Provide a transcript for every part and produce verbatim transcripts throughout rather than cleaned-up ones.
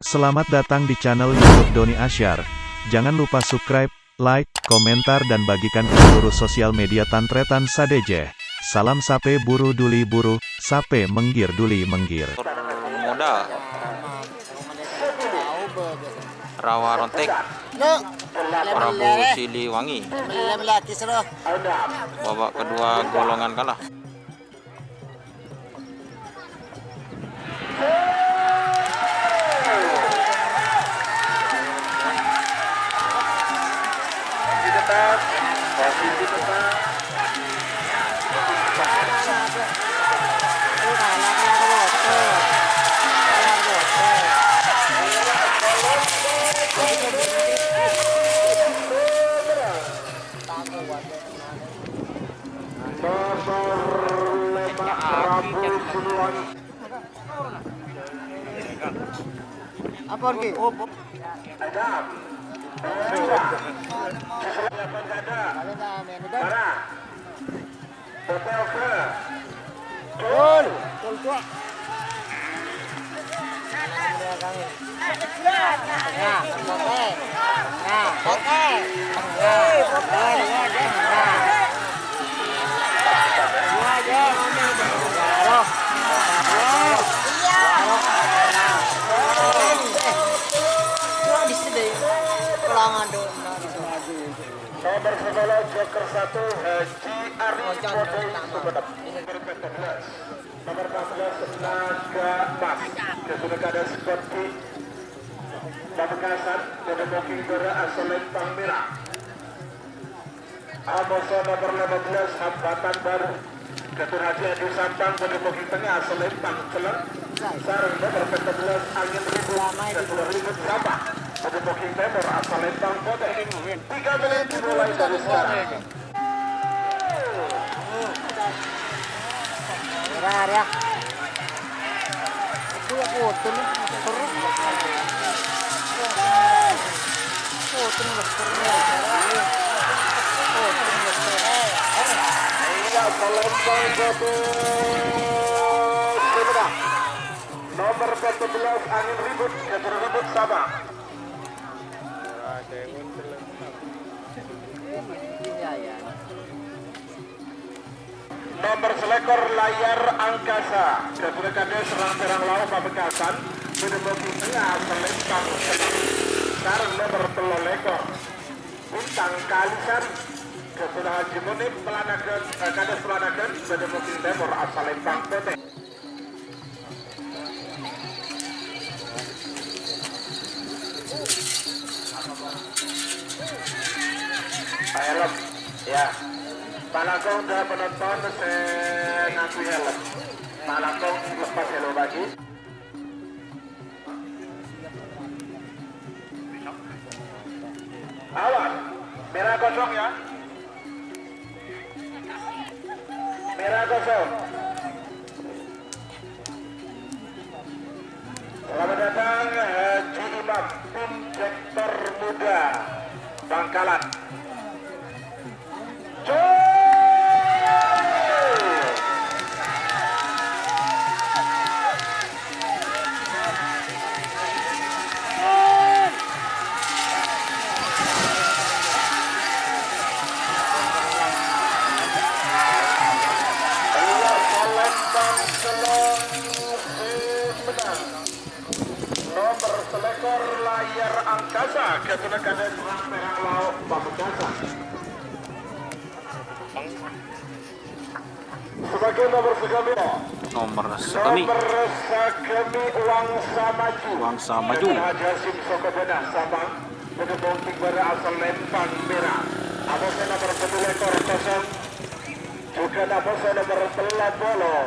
Selamat datang di channel YouTube Doni Asyar. Jangan lupa subscribe, like, komentar, dan bagikan ke seluruh sosial media tan-tarètan sadhâjâ. Salam sapè buru duli buru, sapè mèngghir duli mèngghir. Modal. Rawa Rontek. Prabu Siliwangi. Babak kedua golongan kalah. Apa lagi? Gol. Gol, Cok. Nomor sepuluh, joker satu, Haji Ari Bodai Sumenep. Nomor empat belas, Naga Emas. Kesudah kada seperti Pamekasan, pada booking dara asal Lempang Merah. Amoso nomor lima belas, Hambatan Baru. Ketua Haji Adi Sampang, pada booking tengah asal Lempang Celeng. Sareng nomor empat belas, Angin Ribut. Ketua Ribut Sabah, pada booking timur asal Lempang Putih. Tiga menit dimulai dari sekarang. Ora, ora. Aku ya foto nih, terus. Foto nih, terus. Foto nih, terus. Iya, Palembang, Batu Sumedang. Nomor empat belas, Angin Ribut, Ketua Ribut Sabah. Nomor selekor, Layar Angkasa, Gabungan Kades Rang-Terang Lao Pamekasan, Bidembogi Tengah, Selempang Senang, sareng nomor tello lekor, Bintang Kalisari, Gabungan Haji Munib Pelanagan, eh, Kades Pelanagan, Bidembogi Timur, Asalempang Putih. Helm, ya. Palangkong dah penonton sè ngangguy helm. Palangkong lepas helm lagi. Awas, merah kosong ya. Merah kosong. Selamat datang, Haji Imam, tim dokter muda Bangkalan. Cul! Iya, Palembang Selong, Sumedang. Nomor selekor Layar Angkasa, Ketua Kades Rang-Terang Lao Pamekasan. Sebagai nomor segami. Nomor segami. Nomor segami Wangsa Maju. Wangsa Maju. Dengan Haji Hasyim Sokobena Sabang. Dengan booking bara asal Lempang Merah. Amoso nomor satu lekor kosong. Juga amoso nomor tello polo.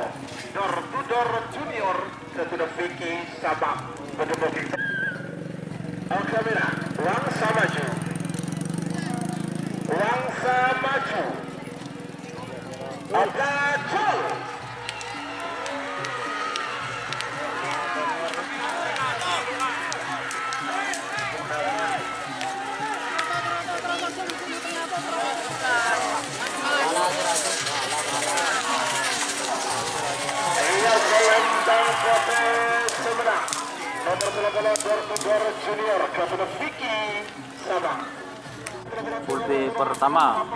Door to Door Junior. Ketua Vicky Sabang. Dengan booking. Oke, Merah. Wangsa Maju. Wangsa Maju. Iya, Selempang Putih Sumedang. Bola-bola door to door junior, Kapten Vicky Sabang. Pulpe pertama.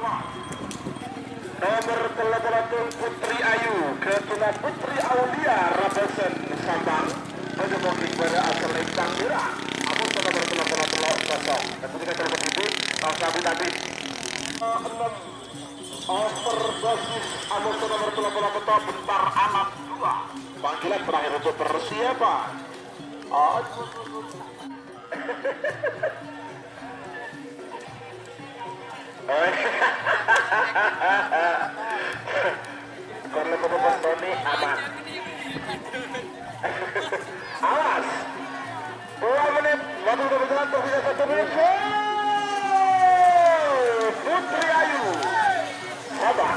Nomor tello puluh Putri Ayu, Kapten Putri Aulia Rabasan Sabang. Bâdâ mangkèn bâdâ asal lèmpang mèra. Ampon nomor tello puluh kosong. Ketika telepon itu, Bangsa Bintang. Overdosis, ampon nomor tello puluh Bentar Alam dua. Panggilan terakhir untuk persiapan. Oh. Kalau mau nonton nih, aman. Awas. Dua menit, waktu sudah berjalan, tersisa satu menit. Putri Ayu. Sabar.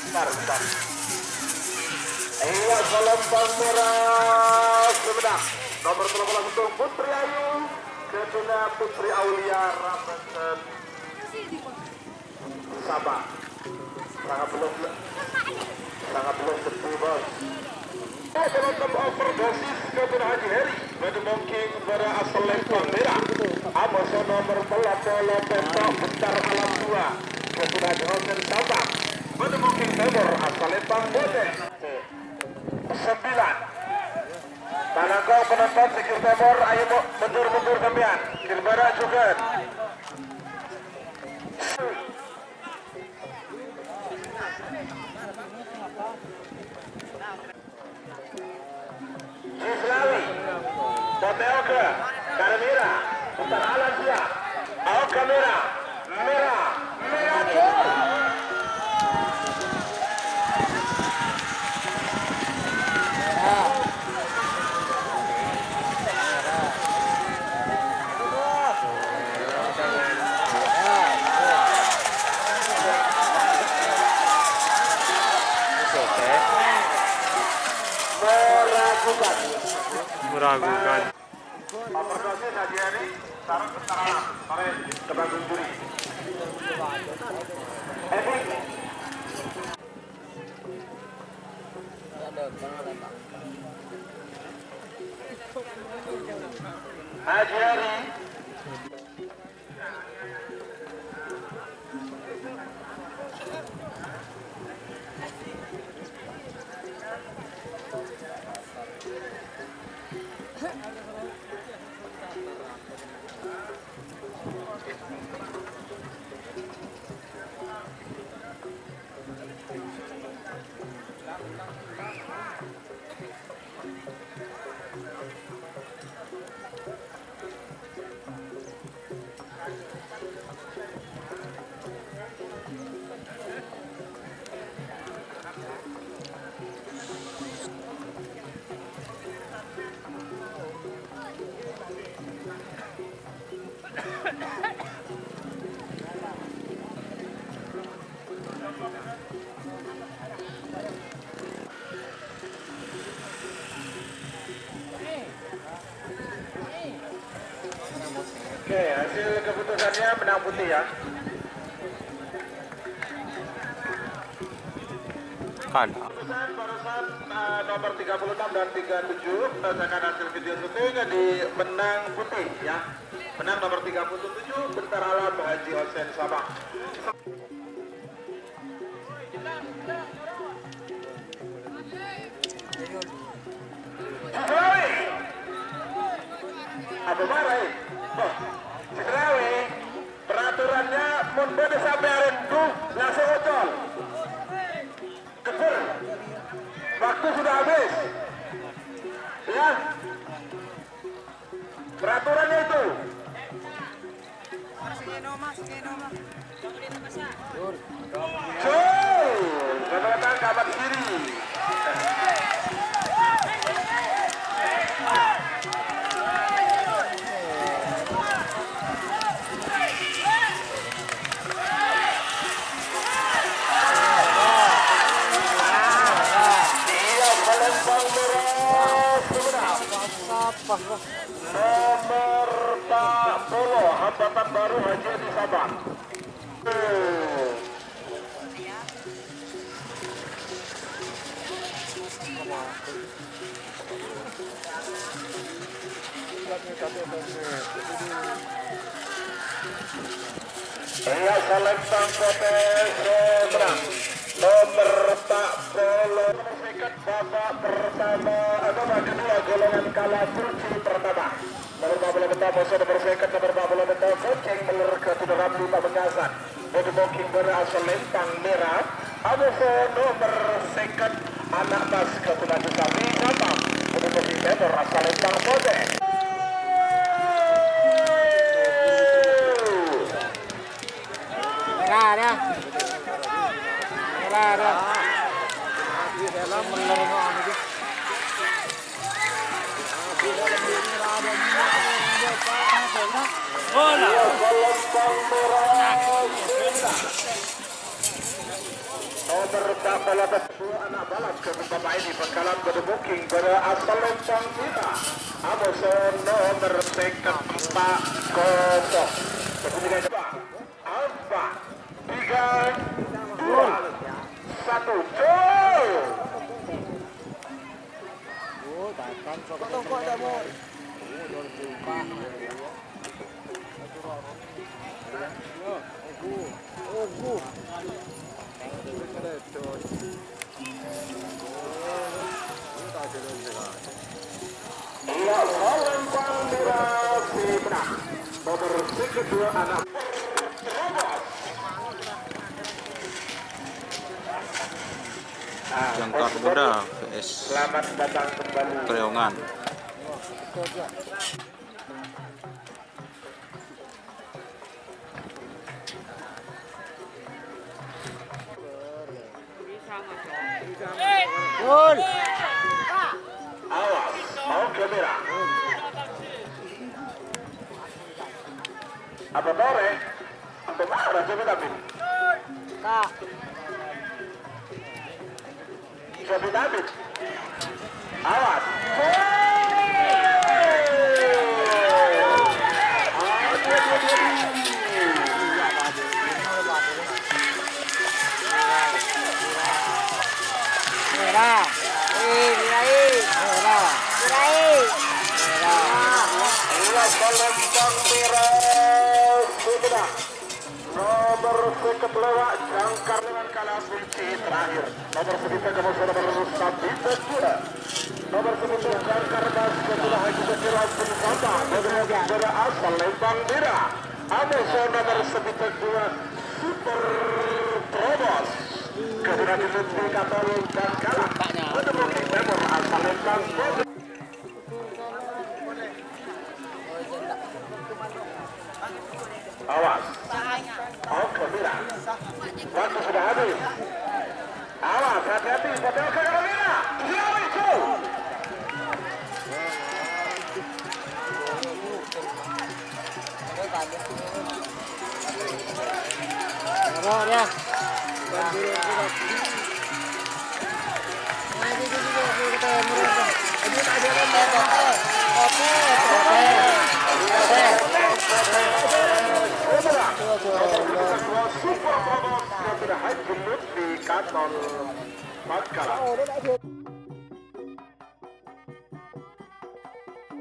Bentar, bentar. Iya, selempang merah Sumedang. Nomor tello puluh satu Putri Ayu, kedua Putri Aulia Rabasan Sabang. Sangat belum, sangat belum tentu, Bos. Penonton overdosis Kapten Haji Heri, bâdâ mangkèn bâdâ asal lèmpang mèra. Ampon nomor tello puluh Bentar Alam dua, Kapten Haji Hosen Sabang. Bâdâ mangkèn nomor asal lèmpang putih. Sembilan. Panangko penonton sè ghi' tèmor, ayo mo-, mundur-mundur sampèyan. Ghi' bârâ' jhughân. Jislawi, Pote Oga, Karmira, Putar Alam Siap, Oga Mera, Mera, Mera, Gol! Meragukan. Meragukan. Overdosis Haji Heri, sareng Tentara Alam. Mari, ke panggung juri. Epi. Haji Heri. Oke, hasil keputusannya menang putih ya. Kan. Barusan, barusan, eh, nomor tiga puluh enam dan tiga tujuh, berdasarkan hasil video syuting, di menang putih ya. Menang nomor tiga puluh tujuh, Bentar Alam Haji Hosen Sabang. Selawi. Apa marah, eh? Oh, Selawi. Peraturannya, mon bâdâ sampè' arendu, langsung ocol. Kebur. Waktu sudah habis. Ya. Peraturannya itu. Gol! Selamat datang, kawan kiri. Iya, selempang merah Sumedang. Nomor empat puluh, hambatan baru Haji Adi Sabang. Lempang Potè sè mennang. Nomer empat puluh. Sèket babak pertama, eh, babak kedua golongan kala kursi pertama. Nomer empat puluh empat, mosona nomer sèket, nomer empat puluh empat, Kucing Beler Keturunan Rabu Pamekasan. Bâdâ booking bârâ' asal Lempang Mèra. Amoso nomer sèket, ana' mas Keturunan Sapi Satam. Bâdâ booking tèmor asal Lempang Potè. Merah, dah. Merah, dah. Bola. Nomer empat puluh empat, ana' balap ke Bapa ini, Bangkalan bâdâ booking, bâdâ asal Lempang kita. Amoso nomer sèket, empat kosong. Empat, tiga, dua, satu, go! Iya, Lempang Mèra sè mennang. Nomer sèket dua, ana' Jangkar Muda V S Selamat datang kembali. Kreongan. Gol. Awas, oke, Mira. Apa tore? Apa marah, coba tapi? Kak. Coba tapi. Awas. Merah. Eh, merah, eh. Merah. Merah, eh. Merah. Merah. Merah. Nomor sèket lèma', Jangkar dengan kala kunci terakhir. Nomor sèket lèma', nomor sèket dua. Nomor sèket dua, Jangkar Mas, Ketua Haji Sekir Abdul Sabah. Nomor sèket dua, asal Lembang Mira. Amoso nomor sèket dua, Super Trobos. Ketua Haji Lutfi Katol dan kalah. Nomor sèket lèma', asal Lembang. Awas. Oke, Mira. Waktu sudah habis. Awas, hati-hati. Pada oke, kalau Mira. Siap, itu. Super Trobos, Haji Lutfi Katol, Bangkalan.